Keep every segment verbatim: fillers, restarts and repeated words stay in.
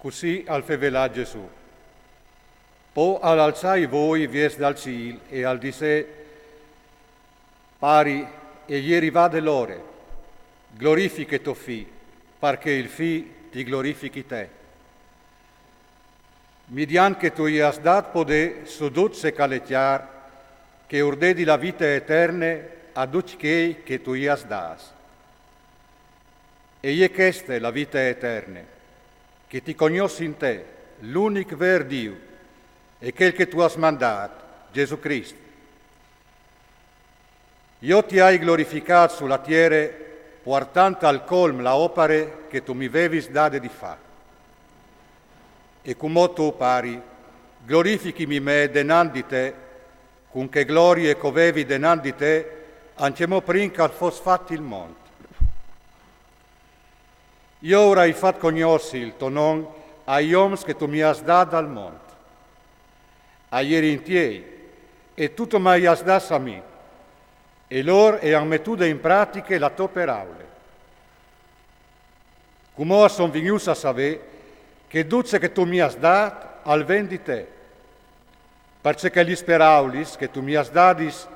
Cussì al fevelà Gesù. Po al alzà i voi viers dal cîl e al disè: Pari, e je rivade l'ore, glorifiche to Fi, par che il Fi ti glorifichi te. Midiant che tu i âs dât podê su dut ce che al è cjar, che ur dedi la vite eterne a ducj chei che tu i âs dâts. E je cheste la vite eterne, che ti cognossin te, l'unic vêr Diu, e chel che tu âs mandât, Gesù Crist. Jo ti ai glorificât su la tiere, puartant al colm la opare che tu mi vevis dade di fâ. E cumò tu, Pari, glorifichimi me denant di te, cun chê glorie che o vevi denant di te, ancjemò prin che al fos fat il mont. Jo ur ai fat cognossi il to non ai oms che tu mi âs dât dal mont. A jerin tiei, e tu tu mi âs dâts a mi, e lôr e àn metude in pratiche la tô peraule. Cumò a son vignûts a savê che dut ce che tu mi âs dât al ven di te, parcè che lis peraulis che tu mi âs dadis,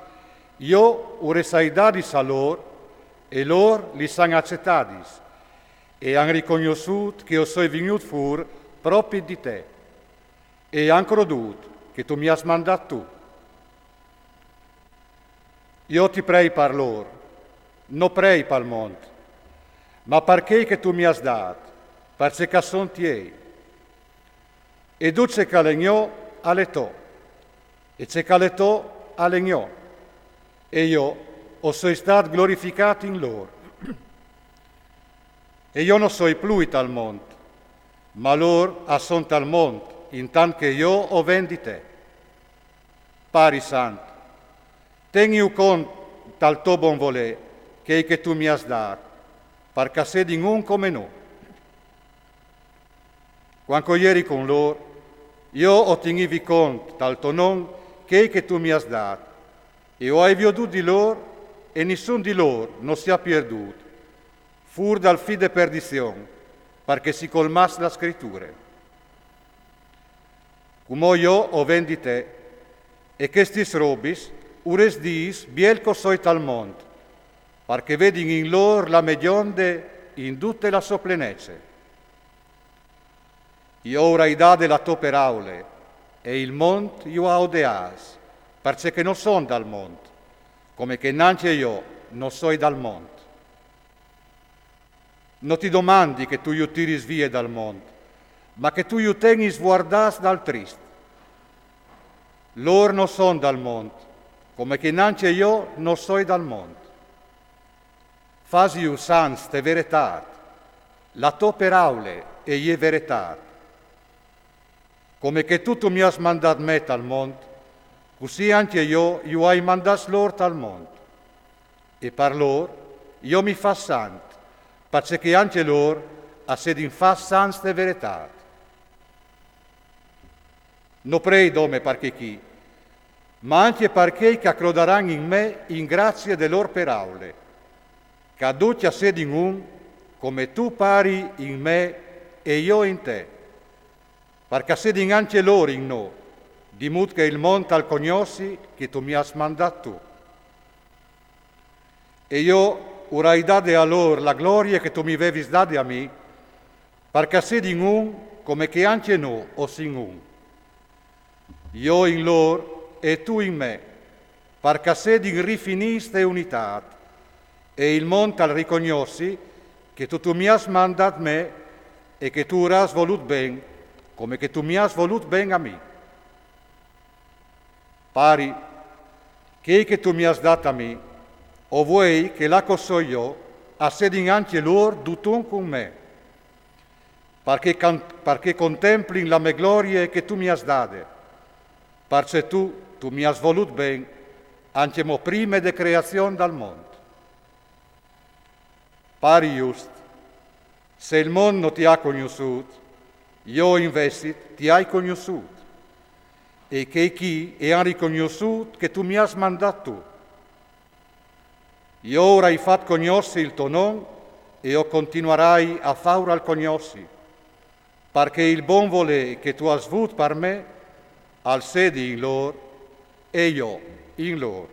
jo ur lis ai dadis a lôr, e lôr lis àn acetadis, e àn ricognossût che jo soi vignût fûr propit di te, e àn crodût che tu mi âs mandât tu. Jo ti prei par lôr, no prei pal mont, ma par chei che tu mi âs dât, parcè che a son tiei. E dut ce che al è gno al è to, e ce che al è to al è gno, e jo o soi stât glorificât in lôr. E jo no soi plui tal mont, ma lôr a son tal mont, intant che jo o ven di te. Pari sant, ten in cont tal to bon volê chei che tu mi âs dât, par che a sedin un come nô. Cuant che o jeri cun lôr, jo o tignivi cont tal to non chei che tu mi âs dât, e o ai viodût di lôr, e nissun di lôr no si à pierdût, fûr dal fi de perdizion, par che si colmàs la Scriture. Cumò jo o ven di te, e chestis robis ur lis dîs biel che o soi tal mont, par che vedin in lôr la mê gjonde in dute la sô plenece. Jo ur ai dade la tô peraule, e il mont ju à odeâts, parcè che no son dal mont, come che nancje jo no soi dal mont. No ti domandi che tu ju tiris vie dal mont, ma che tu ju tegnis vuardâts dal trist. Lôr no son dal mont, come che nancje jo no soi dal mont. Fasiju sants te veretât, la tô peraule e je veretât. Come che tu tu mi âs mandât me tal mont, cussì ancje jo ju ai mandâts lôr tal mont. E par lôr jo mi fâs sant, parcè che ancje lôr a sedin fats sants de veretât. No prei dome par chei chi, ma ancje par chei che a crodaran in me in grazie de lôr peraule, che a ducj a sedin un, come tu, Pari, in me e jo in te, par che a sedin ancje lôr in nô, di mût che il mont al cognossi che tu mi âs mandât tu. E jo ur ai dade a lôr la glorie che tu mi vevis dade a mi, par che a sedin un come che ancje nô o sin un. Jo in lôr e tu in me, par che a sedin rifinîts te unitât, e il mont al ricognossi che tu tu mi âs mandât me, e che tu ur âs volût ben, come che tu mi âs volût ben a mi. Pari, chei che tu mi âs dât a mi, o vuei che là che o soi jo a sedin ancje lôr dutun cun me, par che can-, par che a contemplin la mê glorie che tu mi âs dade, parcè tu tu mi âs volût ben ancjemò prime de creazion dal mont. Pari just, se il mont no ti à cognossût, jo invezit ti ai cognossût, e chei chi e àn ricognossût che tu mi âs mandât tu. Jo ur ai fat cognossi il to non, e o continuarai a fâural cognossi, Parché il bon volé che tu as vût par mé al sedi in lôr e jo in lôr.